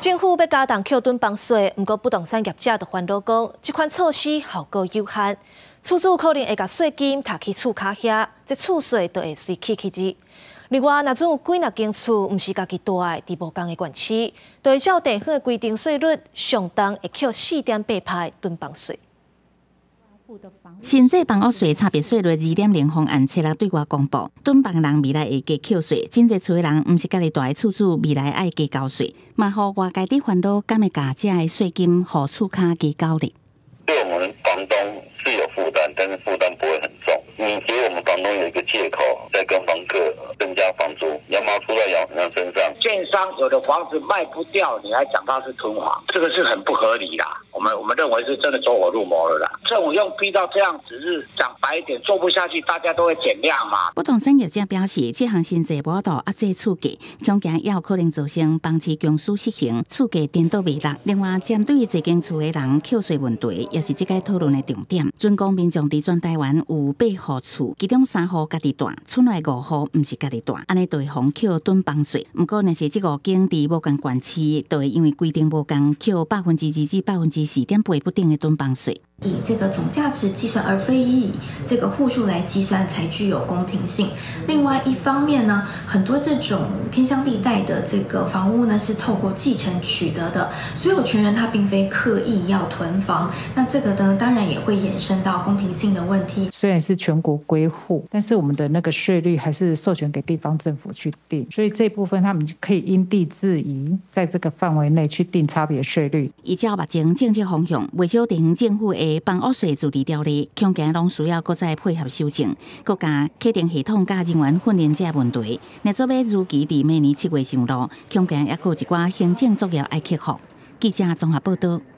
政府欲加重扣囤房稅，毋過不動產業者就煩惱講，這款措施效果有限，厝主可能會共稅金提去厝跤遐，這厝稅就會隨起去字。另外，若準有幾若間厝毋是家己蹛的，佇無仝的縣市，就會照地方的規定稅率，上重會扣4.8%囤房稅。新制房屋稅差別稅率2.0方案，七日對外公布，囤房人未來會加扣稅，真濟厝的人毋是家己蹛的厝主，未來愛加交稅，嘛予外界佇煩惱，敢會共這个稅金予厝跤加交咧？對我們房東是有負擔，但是負擔不會很重。你給我們房東有一個借口，在跟房客增加房租，羊毛出在羊羊身上。建商有的房子賣不掉，你還講他是囤房，這個是很不合理啦。我們認為是真的走火入魔了啦。政府用逼到這樣，只是講白一點，做不下去，大家都會減量嘛。不動產業者表示，這項新制無法度壓制厝價，恐驚也有可能造成房市公司失衡，厝價顛倒袂落。另外，針對這間厝的人扣稅問題，也是這屆討論的重點。準講民眾佇全台灣有八戶厝，其中三戶家己蹛，剩來五戶毋是家己蹛，按呢就會予扣囤房稅。毋過，若是這五間佇無仝縣市，就會因為規定無仝，扣2%至4.8%不等的囤房稅。以這個總價值計算，而非以這個戶數來計算，才具有公平性。另外一方面呢，很多這種偏鄉地帶的這個房屋呢，是透過繼承取得的，所有權人他並非刻意要囤房，那這個呢，當然也會衍生到公平性的問題。雖然是全國歸戶，但是我們的那個稅率還是授權給地方政府去定，所以這部分他們可以因地制宜，在這個範圍內去定差別稅率。依照目前政策方向，袂少地方政府的房屋稅自治條例，恐驚攏需要閣再配合修正，閣加課程系統佮人員訓練這問題。若做欲如期佇明年7月上路，恐驚猶閣有一寡行政作業愛克服。記者綜合報道。